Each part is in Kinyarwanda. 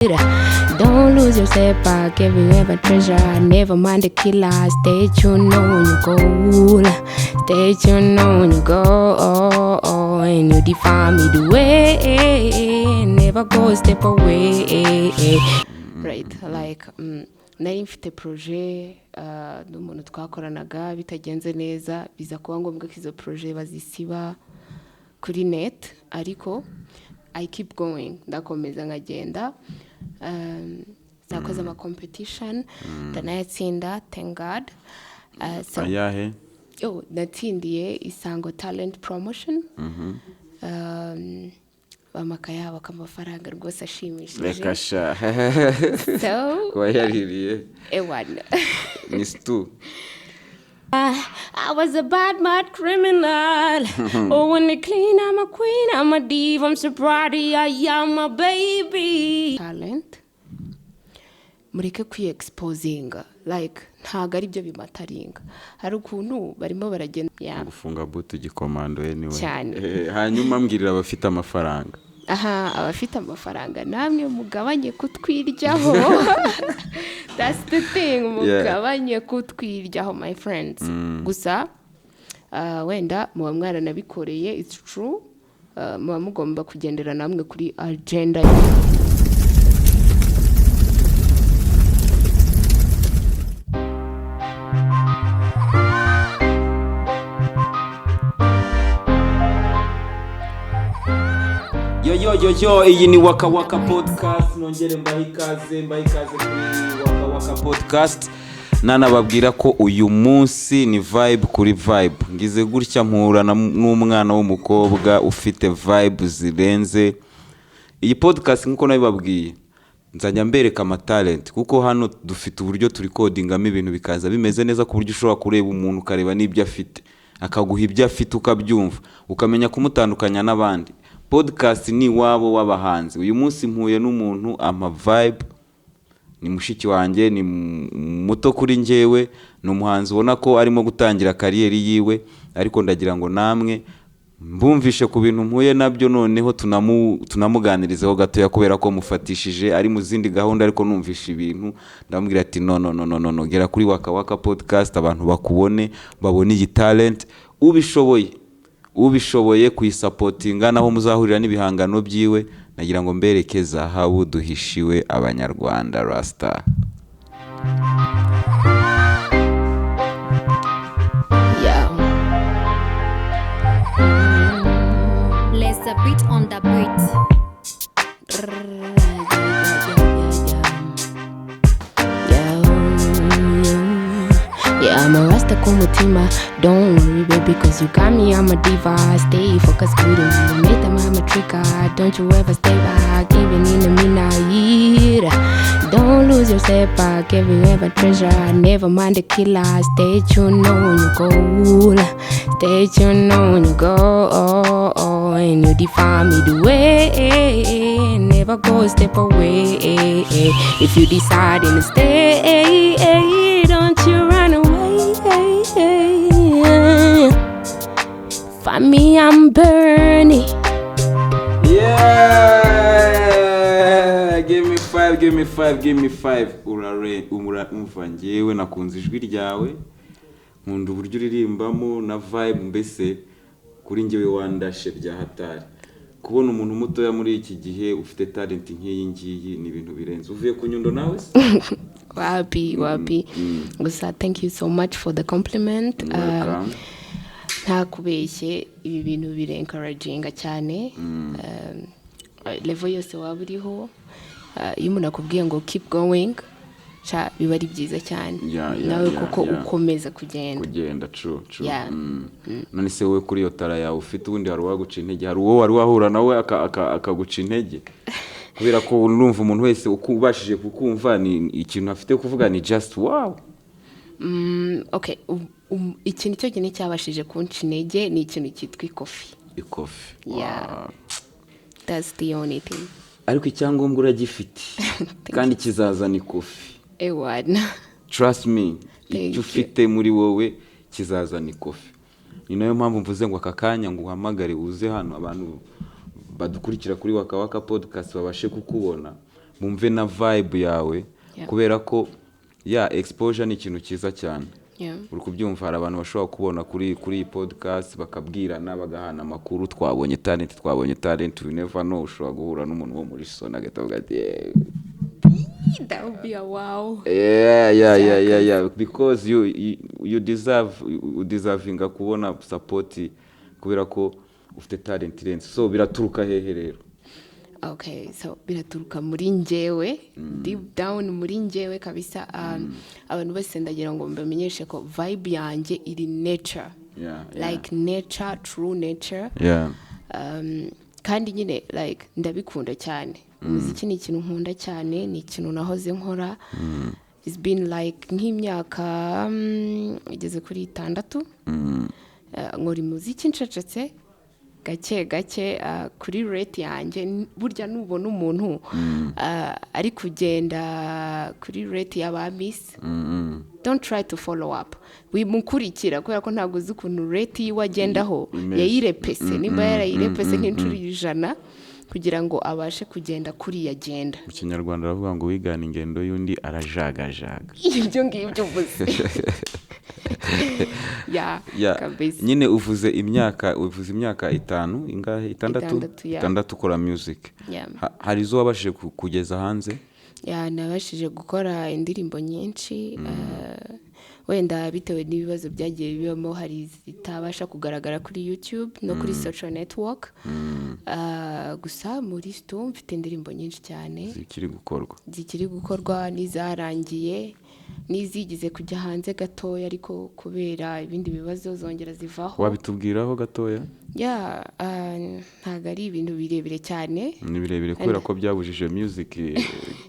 Don't lose yourself, I give you every treasure. Never mind the killer. Stay tuned on your goal. Stay tuned on your goal. And you define me the way. Never go step away. Right, like nari mfite projet n'umuntu twakoranaga bitagenze neza, biza kuba ngombwa ko izo projet bazisiba kuri net, ariko I keep going, ndakomeza nkagenda. Zakoze ama competition ndanayatsinda, thank God. So Ayahe? Oh, natsindiye Isango Talent Promotion. Bamaka yabo k'amafaranga rwose ashimishije. Reka sha. So kuba yaririye. Ewana. Ni situ. I was a bad, mad criminal. Oh, when they clean, I'm a queen, I'm a diva, I'm so proud of ya, yeah, my baby. Talent. Mureke kwiexposinga, like ntago ari byo bimataringa. Hari ukuntu barimo baragenda. Yeah. Gufunga butu igikomando anyway. Cyane. Hanyuma mbwirira abafite amafaranga. Aha, abafite amafaranga namwe mugabanye kutwiryaho. That's the thing, mugabanye kutwiryaho, my friends. Gusa wenda muba mwaranabikoreye, it's true. Muba mugomba kugendera namwe kuri agenda. Yo yo yo yo, iyi ni Waka Waka Podcast, nongere mbahe ikaze, mbahe ikaze kuri Waka Waka Podcast. Nanababwira ko uyu munsi ni vibe kuri vibe. Ngize gutya mpura n'umwana w'umukobwa ufite vibe zirenze. Iyi podcast nkuko nabibabwiye, nzajya mbereka amatalent, kuko hano dufite uburyo turikodingamo ibintu bikaza bimeze neza, ku buryo ushobora kureba umuntu ukareba n'ibyo afite, akaguha ibyo afite ukabyumva, ukamenya kumutandukanya n'abandi. Podcast ni iwabo w'abahanzi. Uyu munsi mpuye n'umuntu ama vibe, ni mushiki wanjye, ni muto kuri njyewe, ni umuhanzi ubona ko arimo gutangira kariyeri yiwe, ariko ndagira ngo namwe mbumvishe ku bintu mpuye nabyo, noneho tunamuganirizeho gatoya, kubera ko mufatishije ari mu zindi gahunda, ariko numvishe ibintu ndamubwira ati no no no no no no, gera kuri Waka Waka Podcast, abantu bakubone, babone iyi talent, ubishoboye kuyisapotinga, naho muzahurira n'ibihangano byiwe. Nagira ngo mbereke zahabu duhishiwe abanyarwanda rasta. Yeah. Let's a beat on the beat. Yeah, I'm a rasta kumutima. Don't worry, baby, cause you got me, I'm a diva. Stay focused, good in the I'm a trigger. Don't you ever stay back, even in the midnight. Don't lose yourself, I give you every treasure. Never mind the killer. Stay tuned on your goal. Stay tuned on your goal. And you define me the way. Never go step away. If you decide to stay, don't you run away. Find me, I'm burning. Yeah, give me five, give me five, give me five. Urare, umura, umva njyewe nakunze ijwi ryawe, nkunda uburyo uririmbamo na vibe, mbese kuri njyewe wandashe bya hatari. Kubona umuntu mutoya muri iki gihe ufite talent nk'iyi ngiyi ni ibintu birenze. Uvuye ku Nyundo nawe se? Wapi, wapi. Gusa thank you so much for the compliment. Welcome. Nta kubeshye, ibi bintu biri encouraginga cyane. Level yose waba uriho, iyo umuntu akubwiye ngo keep going, sha biba ari byiza cyane. Nawe kuko ukomeza kugenda. Kugenda, true, true. None se wowe kuri iyo tara yawe ufite ubundi hari uwaguca intege, hari uwo wari wahura nawe akaguca intege? Kubera ko urumva umuntu wese ubashije kukumva ni ikintu afite kuvuga ni just wow. Okay, ikintu cyo cyonyine cyabashije kunca intege ni ikintu cyitwa ikofi. Ikofi. Yeah. Wow. That's the only thing. Ariko icyangombwa uragifite. Thank Kandi you. kizazana ikofi. Ewana. Trust me, Thank icyo you. ufite muri wowe kizazana ikofi. Ni nayo mpamvu mvuze ngo aka kanya ngo uhamagare uze hano, abantu badukurikira kuri Waka Waka Podcast babashe kukubona, bumve na vibe yawe, kubera ko ya exposure ni ikintu cyiza cyane. Uri kubyumva? Hari abantu bashobora kubona kuri iyi podcast, bakabwirana, bagahana amakuru: "Twabonye talent, twabonye talent." We never know, ushobora guhura n'umuntu wo muri Sona agahita avuga ati: "Yeah." That would be a wow. Yeah, because you deserve, you deservinga kubona support kubera ko ufite talent irenze. So biraturuka hehe rero? Okay, so biraturuka muri njyewe, deep down muri njyewe kabisa. Abantu bose ndagira ngo mbamenyeshe ko vibe yanjye iri nature, like nature, true nature. Kandi nyine like ndabikunda cyane. Umuziki ni ikintu nkunda cyane, ni ikintu nahoze nkora. It's been like nk'imyaka igeze kuri 6 nkora umuziki ncecetse, gake gake, kuri rate yanjye. Burya nubona umuntu ari kugenda kuri rate y'aba miss, don't try to follow up, wimukurikira, kubera ko ntabwo uzi ukuntu rate yiwe agendaho Imeze. Yayirepese, nimba yarayirepese nk'inshuro 100 kugira ngo abashe kugenda kuriya agenda. Mu Kinyarwanda baravuga ngo wigana ingendo y'undi arajagajaga. Ibyo ngibyo uvuze ya. Kabisa. Nyine uvuze imyaka 5, ingahe, 6? 6, yeah. 6 ukora music. Hari izo wabashije kugeza hanze? Yeah, nabashije gukora indirimbo nyinshi. Wenda bitewe n'ibibazo byagiye bibamo, hari zitabasha kugaragara kuri YouTube no kuri social network. Gusa muri stu mfite indirimbo nyinshi cyane zikiri gukorwa. Zikiri gukorwa, n'izarangiye, n'izigize kujya hanze gatoya, ariko kubera ibindi bibazo zongera zivaho. Wabitubwiraho gatoya? Yeah, ntabwo ari ibintu birebire cyane. Ni birebire kubera ko byabujije music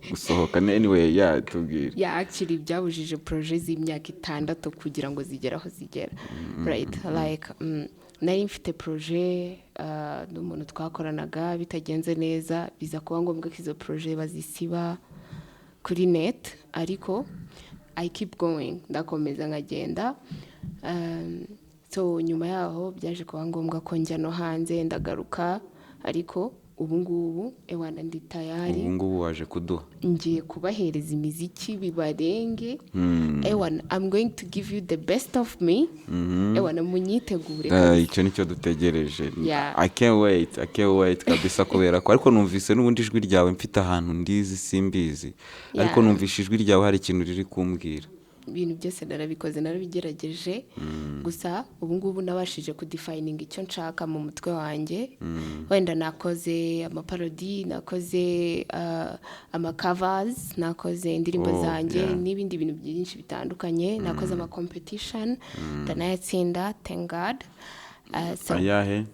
gusohoka. Anyway, yeah, tubwire. Yeah, actually byabujije projet z'imyaka 6 kugira ngo zigere aho zigera, right? Like nari mfite projet n'umuntu twakoranaga, bitagenze neza, biza kuba ngombwa ko izo projet bazisiba kuri net, ariko I keep going, ndakomeza nkagenda. So nyuma yaho byaje kuba ngombwa ko njya no hanze, ndagaruka, ariko ubu ngubu ewana ndi tayari. Ubu ngubu waje kuduha. Ngiye kubahereza imiziki bibarenge. Ewana, I'm going to give you the best of me. Ewana, munyitegure kabisa. Icyo nicyo dutegereje. Yeah. I can't wait, I can't wait kabisa, kubera ko ariko numvise n'ubundi ijwi ryawe mfite ahantu ndizi, simbizi, ariko numvise ijwi ryawe hari ikintu riri kumbwira. Ibintu byose narabikoze, narabigerageje, gusa ubu ngubu nabashije kudefininga icyo nshaka mu mutwe wanjye. Wenda nakoze amaparody, nakoze amacovers, nakoze indirimbo zanjye n'ibindi bintu byinshi bitandukanye, nakoze amacompetition ndanayatsinda, thank God. So, Ayahe?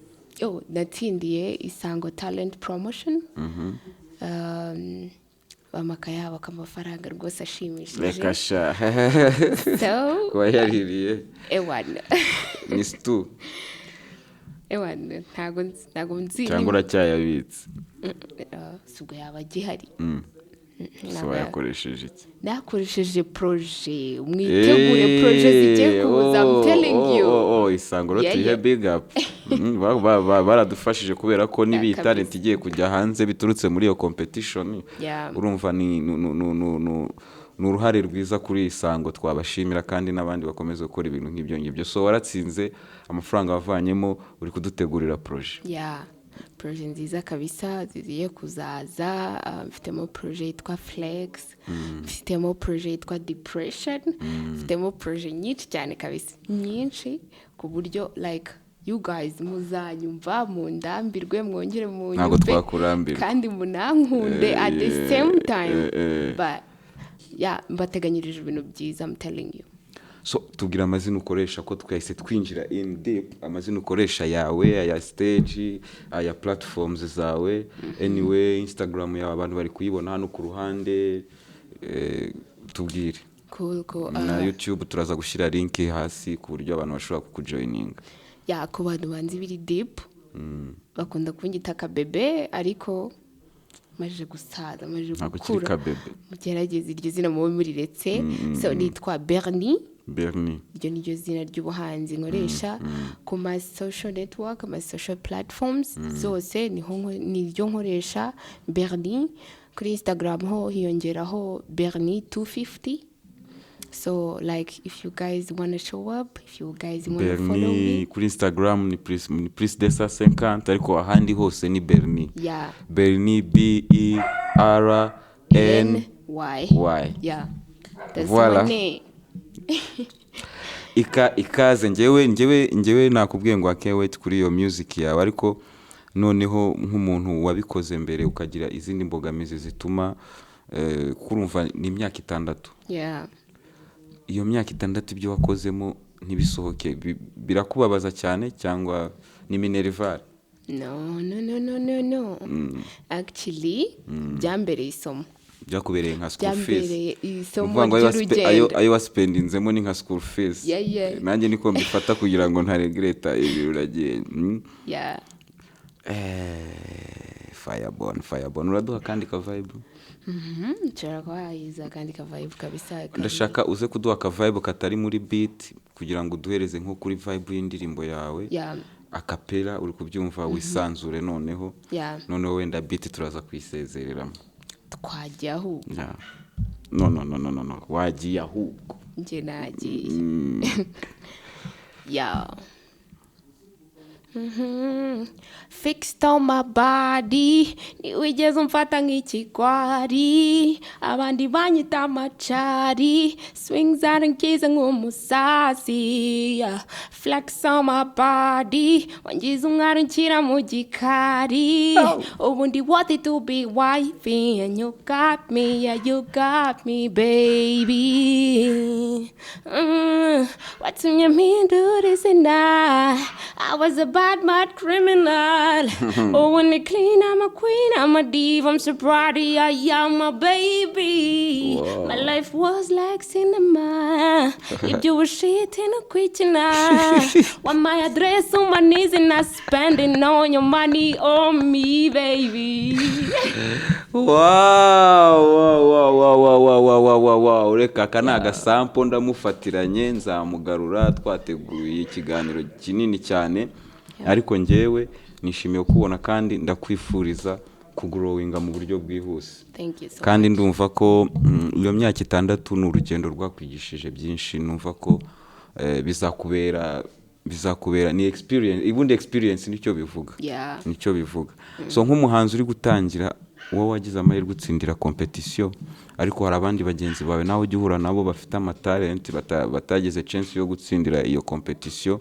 Oh, natsindiye Isango Talent Promotion. Bamaka yabo k'amafaranga rwose ashimishije. Reka sha. So kuba yaririye. Ewana. Ni stu. Ewana, ntago nzi. Cyangwa uracyayabitse? Si ubwo yaba agihari. So Ntabwo wayakoresheje iki? Nakoresheje projet. Mwitegure projet zigiye kuza, I'm telling you. Oh, Isango rero tuyihe big up. Baradufashije kubera ko niba iyi talent igiye kujya hanze biturutse muri iyo competition, urumva ni uruhare rwiza kuri Isango, twabashimira, kandi n'abandi bakomeza gukora ibintu nk'ibyo ngibyo. So waratsinze, amafaranga wavanyemo uri kudutegurira projet. Yeah, projet nziza kabisa zigiye kuzaza. Mfitemo projet yitwa Flex, mfitemo projet yitwa Depression, mfitemo projet nyinshi cyane kabisa, nyinshi ku buryo like you guys muzanyumva mundambirwe, mwongere Ntabwo munyumve twakurambirwa. kandi munankunde at the same time. But yeah, mbateganyirije ibintu byiza, I'm telling you. So tubwira amazina ukoresha, ko twahise twinjira in deep, amazina ukoresha yawe, aya stage, aya platforms zawe. Anyway, Instagram yawe abantu bari kuyibona hano ku ruhande, tubwire. Cool. Na YouTube turaza gushyira link hasi ku buryo abantu bashobora kukujoininga. Yeah, ku bantu banzi biri deep, bakunda kunyita akabebe, ariko maje gusaza, maje Ntabwo ukiri gukura. kabebe. Mugerageze iryo zina mube muriretse. So nitwa Bernie. Bernie. Iryo ni ryo zina ry'ubuhanzi nkoresha ku ma social network, ama social platforms zose niho niryo nkoresha, Bernie. Kuri Instagram ho hiyongeraho Bernie 250. So like, if you guys wanna show up, if you guys wanna follow Bernie me. Kuri Instagram ni plus 250, ariko ahandi hose ni Bernie. Yeah. Bernie, B E R N N Y. Y. Yeah, that's Voilà. my name. Ikaze. Njyewe nakubwiye ngo I can't wait kuri iyo music yawe, ariko noneho nk'umuntu wabikoze mbere ukagira izindi mbogamizi zituma kurumva ni imyaka 6. Yeah. Iyo myaka 6 ibyo wakozemo ntibisohoke, birakubabaza cyane cyangwa ni minerval? No, no, no, no, no, no. Actually byambereye isomo. Byakubereye nka school fees. Byambereye Ni isomo ukuvuga ngo ayo ry'urugendo. Ayo waspendinzemo ni nka school fees. Yeah. Nanjye niko mbifata kugira ngo ntaregreta ibi uragiye. Yeah. Firebone, firebone, uraduha kandi ka vibe? Nshobora kuba yayiza akandi ka vibe kabisa Ndashaka uze kuduha ka vibe katari muri beat, kugira ngo uduhereze nko kuri vibe y'indirimbo yawe. Yeah. Acapella, uri kubyumva, wisanzure noneho. Yeah. Noneho wenda beat turaza kuyisezereramo. Twajya ahubwo. Yeah. No, no, no, no, no, no, wagiye ahubwo. Njye nagiye. Yeah. Fixed on my body, ntiwigeze umfata nk'ikigwari, abandi banyita amacari, swing zarangiza nk'umusazi. Yeah. Flex on my body, wangiza umwari unshyira mu gikari, ubundi worth to be wifey, and you got me, yeah, you got me, baby. Watumye mpindura izina. I was a bad mad criminal. Oh, when they clean, I'm a queen, I'm a diva, I'm so proud of ya, yeah, my baby. Wow. My life was like cinema. If you were shit in a kwikina. Want my address on my knees and not spending all your money on me, baby. Wow. Reka aka ni agasample, ndamufatiranye, nzamugarura twateguye ikiganiro kinini cyane, ariko njyewe nishimiye kubona kandi ndakwifuriza kugrowinga mu buryo bwihuse. Thank you so Kandi much. ndumva ko iyo myaka 6 ni urugendo rwakwigishije byinshi. Numva ko bizakubera ni experience, ubundi experience nicyo bivuga. Nicyo bivuga. So nk'umuhanzi uri gutangira, wowe wagize amahirwe utsindira competition, ariko hari abandi bagenzi bawe nawe ujya uhura nabo bafite amatalenti batagize chance yo gutsindira iyo competition.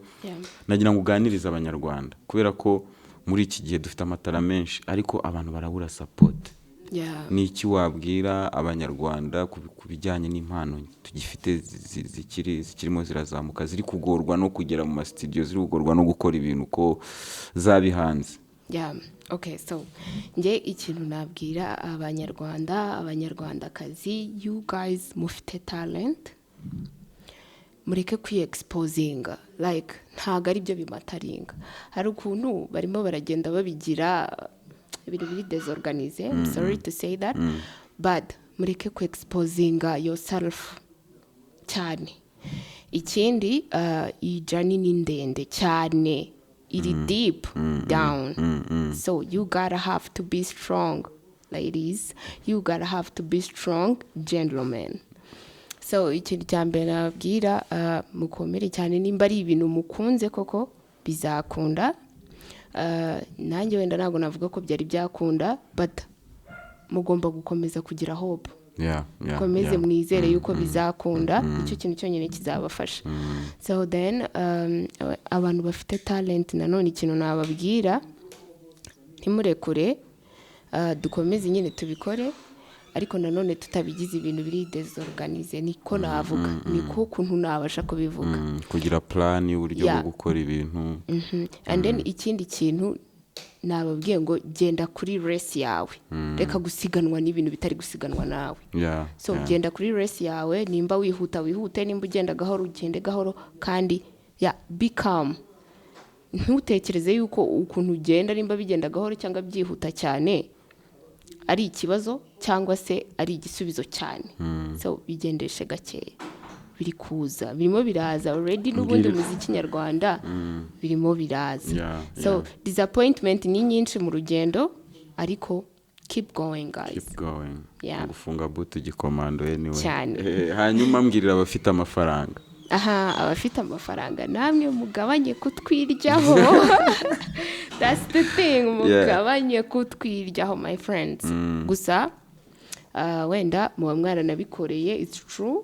Nagira ngo uganirize Abanyarwanda, kubera ko muri iki gihe dufite amatara menshi ariko abantu barabura support. Ni iki wabwira Abanyarwanda ku bijyanye n'impano tugifite zikirimo zirazamuka, ziri kugorwa no kugera mu masitidiyo, ziri kugorwa no gukora ibintu uko zabihanze? Yeah, okay, so njye ikintu nabwira Abanyarwanda, Abanyarwandakazi, you guys mufite talent, mureke kwiexposinga. Like, ntabwo ari byo bimatteringa. Hari ukuntu barimo baragenda babigira ibintu biri désorganisé, I'm sorry to say that, but mureke kuexposinga yourself cyane. Ikindi, iyi journey ni ndende cyane, iri deep down, so you gotta have to be strong, ladies, you gotta have to be strong, gentlemen. So ikintu cya mbere nababwira, mukomere cyane. Nimba ari ibintu mukunze koko, bizakunda. Nanjye wenda ntabwo navuga ko byari byakunda, but mugomba gukomeza kugira hope. Mukomeze mwizere yuko bizakunda, icyo kintu cyonyine kizabafasha. So then abantu bafite talent nanone, ikintu nababwira, ntimurekure, dukomeze nyine tubikore, ariko nanone tutabigize ibintu biri désorganisé. Niko navuga, niko ukuntu nabasha kubivuga. Kugira plan y'uburyo bwo gukora ibintu. And then ikindi kintu nababwiye ngo genda kuri race yawe, reka gusiganwa n'ibintu bitari gusiganwa nawe. So genda kuri race yawe. Nimba wihuta, wihute; nimba ugenda gahoro, ugende gahoro. Kandi ya be calm, ntutekereze yuko ukuntu ugenda, nimba bigenda gahoro cyangwa byihuta cyane, ari ikibazo cyangwa se ari igisubizo cyane. So bigendeshe gakeya, biri kuza, birimo biraza already n'ubundi. Muziki nyarwanda birimo biraza. So disappointment ni nyinshi mu rugendo, ariko Keep going, guys. Keep going. Yeah. Gufunga butu gikomando anyway. Cyane. Hanyuma mbwirira abafite amafaranga. Aha, abafite amafaranga, namwe mugabanye kutwiryaho. That's the thing, mugabanye kutwiryaho, my friends. Gusa wenda muba mwaranabikoreye, it's true.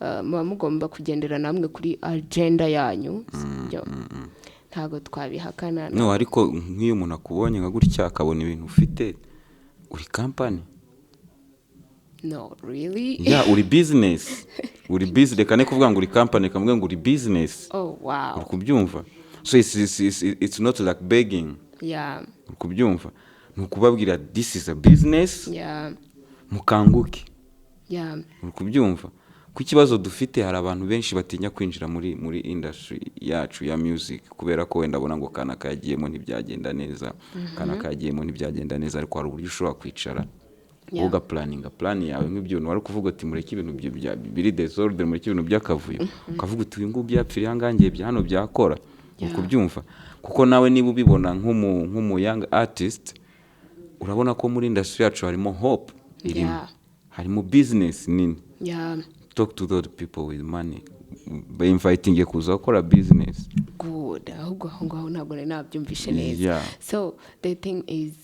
Muba mugomba kugendera namwe kuri agenda yanyu, sibyo? Ntabwo twabihakana. No, ariko nk'iyo umuntu akubonye nka gutya, akabona ibintu ufite, uri company. No, really? Yeah, uri business, uri business. Reka ne kuvuga ngo uri company, reka mvuge ngo uri business. Oh, wow. Uri kubyumva? So it's not like begging. Uri kubyumva? Ni ukubabwira, this is a business, mukanguke. Uri kubyumva ko ikibazo dufite, hari abantu benshi batinya kwinjira muri industry yacu ya music, kubera ko wenda abona ngo kanaka yagiyemo ntibyagenda neza, kanaka yagiyemo ntibyagenda neza. Ariko hari uburyo ushobora kwicara, ugaplanninga plan yawe, nk'ibyo bintu wari kuvuga uti mureke ibintu biri désordre, mureke ibintu by'akavuyo, ukavuga uti uyu nguyu byapfiriye ahangaha, ngiye bya hano byakora. Uri kubyumva? Kuko nawe niba ubibona nk'umu young artist, urabona ko muri industry yacu harimo hope irimo, harimo business nini. Talk to those people with money, inviting kuza gukora business. Good. Ahubwo aho ngaho ntabwo nari nabyumvishe neza. So the thing is,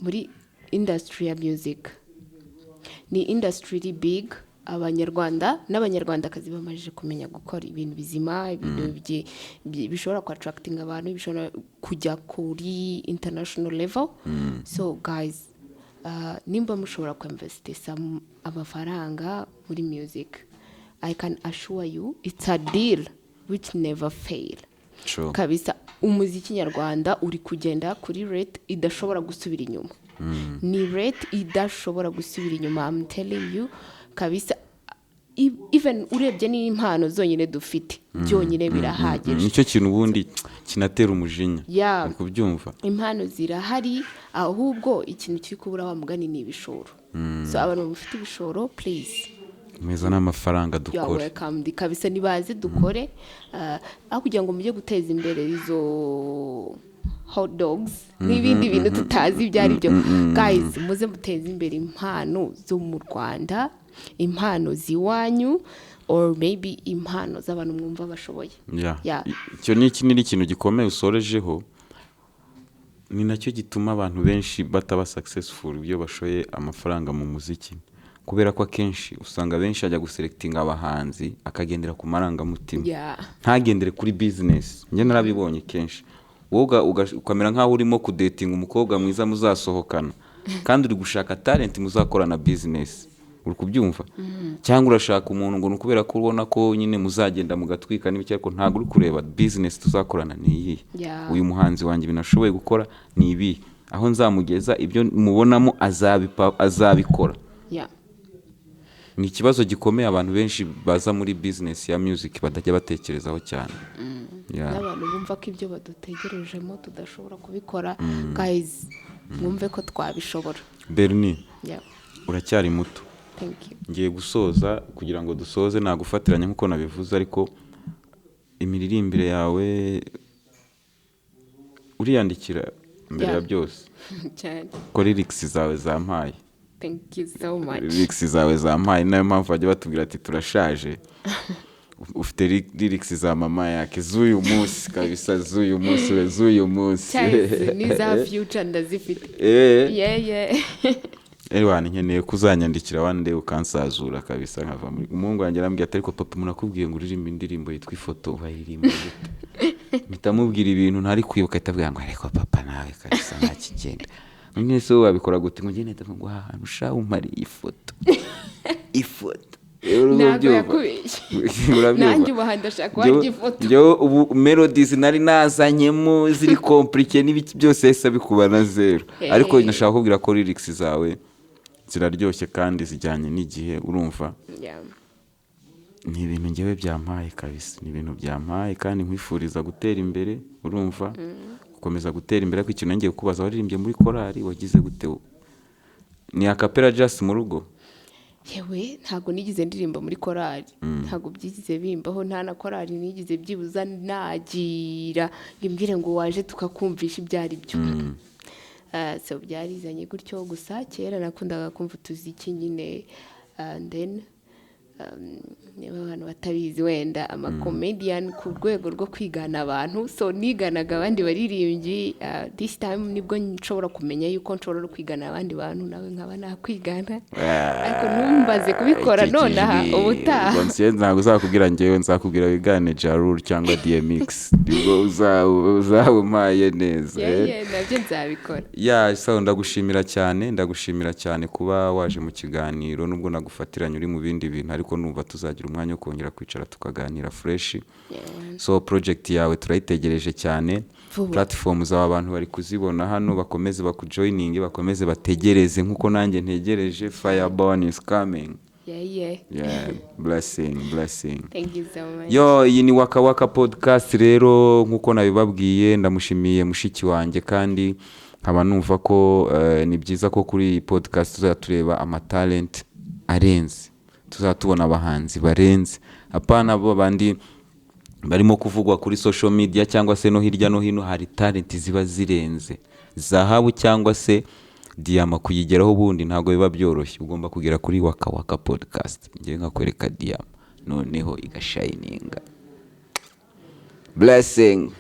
muri industry ya music, ni industry iri big. Abanyarwanda n'Abanyarwandakazi bamajije kumenya gukora ibintu bizima, ibintu bishobora kuattractinga abantu, bishobora kujya kuri international level. So guys, nimba mushobora kuinvestisa amafaranga muri music, I can assure you it's a deal which never fail. Kabisa, umuziki nyarwanda uri kugenda kuri rate idashobora gusubira inyuma. Ni rate idashobora gusubira inyuma, I'm telling you kabisa. Even urebye n'impano zonyine dufite, byonyine birahagije. Nicyo kintu ubundi kinatera umujinya. Uri kubyumva? Impano zirahari, ahubwo ikintu kiri kubura, wa mugani, ni ibishoro. So abantu bafite ibishoro, please, meza n'amafaranga, you are dukore. welcome kabisa. Nibaze dukore, aho kugira ngo mujye guteza imbere izo hot dogs n'ibindi bintu tutazi ibyo ari byo. Guys, muze muteze imbere impano zo mu Rwanda, impano z'iwanyu, or maybe impano z'abantu mwumva bashoboye. Yeah. Icyo ni iki, ni ikintu gikomeye usorejeho. Ni nacyo gituma abantu benshi bataba successful iyo bashoye amafaranga mu muziki, kubera ko akenshi usanga benshi ajya guselectinga abahanzi akagendera ku marangamutima, ntagendere kuri business. Njye narabibonye kenshi. Wowe ukamera nk'aho urimo kudatinga umukobwa mwiza muzasohokana, kandi uri gushaka talent muzakorana business. Uri kubyumva? Cyangwa urashaka umuntu ngo ni ukubera ko ubona ko nyine muzagenda mugatwika n'ibiki, ariko ntabwo uri kureba business tuzakorana ni iyihe. Uyu muhanzi wanjye, ibintu ashoboye gukora ni ibi, aho nzamugeza, ibyo mubonamo azabikora. Ni ikibazo gikomeye abantu benshi baza muri business ya music batajya batekerezaho cyane. Yeah. N'abantu bumva ko ibyo badutegerejemo tudashobora kubikora, guys, mwumve ko twabishobora. Berni, uracyari muto. Thank you. Ngiye gusoza. Kugira ngo dusoze, nagufatiranye nk'uko nabivuze, ariko imiririmbire yawe, uriyandikira mbere ya byose? Cyane. Ko lyrics zawe zampaye. Thank you so much. Lyrics zawe zampaye, ni nayo mpamvu bajya batubwira ati turashaje. Ufite lyrics za mama yake z'uyu munsi kabisa, z'uyu munsi we, z'uyu munsi. Cyahise n'iza future ndazifite. Yeah. Ewana, nkeneye kuzanyandikira one day ukansazura kabisa, nkava muri umuhungu wanjye arambwira ati ariko papa, umuntu akubwiye ngo uririmbe indirimbo yitwa Ifoto, wayiririmba gute? Mpita mubwira ibintu ntari kwibuka, ahita avuga ngo ariko papa nawe kabisa nta kigenda. None se wowe wabikora gute? Ngo ngende ndavuga ngo aha hantu sha umariye ifoto, ifoto. Rero Ntabwo urabyumva? yakubeshye. Urabyumva? Nanjye ubu aha ndashaka warya ifoto. Njyewe ubu melodies nari nazanyemo ziri compliqué n'ibiki byose yahise abikuba na zero. Ariko ndashaka kubwira ko lyrics zawe ziraryoshye kandi zijyanye n'igihe, urumva? Yeah. Ni ibintu ngewe byampaye kabisa, ni ibintu byampaye, kandi nkwifuriza gutera imbere, urumva, gukomeza gutera imbere. Ariko ikintu ngiye kukubaza, waririmbye muri korali, wagize gute? Ni a cappella just mu rugo? Yewe, ntabwo nigeze ndirimba muri korali, ntabwo byigeze bimbaho, nta na korali nigeze byibuza nagira ngo imbwire ngo waje tukakumvisha ibyo ari byo. So byarizanye gutyo. Gusa kera nakundaga kumva utuziki nyine, and then niba abantu batabizi wenda, amakomedian ku rwego rwo kwigana abantu, so niganaga abandi baririmbyi. This time nibwo nshobora kumenya yuko nshobora no kwigana abandi bantu, nawe nkaba nakwigana, ariko ntumbaze kubikora Iki nonaha. kijwi, Ubutaha. Ubwo ntabwo uzakubwira njyewe, nzakubwira wigane Ja Rule cyangwa DMX, nibwo uzaba umpaye neza. Yeah, eh. yeah, nabyo nzabikora. Yeah, so ndagushimira cyane, ndagushimira cyane kuba waje mu kiganiro, nubwo nagufatiranye uri mu bindi bintu, ariko numva tuzagira umwanya wo kongera kwicara tukaganira fresh. So project yawe turayitegereje cyane. Vuba. Platform zawe abantu bari kuzibona hano, bakomeze bakujoininge, bakomeze bategereze nkuko nanjye ntegereje. Fireborn is coming. Yeah, blessing, blessing. Thank you so much. Yo, iyi ni Waka Waka Podcast. Rero nk'uko nabibabwiye, ndamushimiye mushiki wanjye, kandi nkaba numva ko ni byiza ko kuri iyi podcast tuzajya tureba amatalent arenze, tuzajya tubona abahanzi barenze, apana bo bandi barimo kuvugwa kuri social media cyangwa se no hirya no hino. Hari talent ziba zirenze zahabu cyangwa se diyama, kuyigeraho ubundi ntabwo biba byoroshye. Ugomba kugera kuri Waka Waka Podcast, ngewe nkakwereka diyama noneho igashininga. Blessing.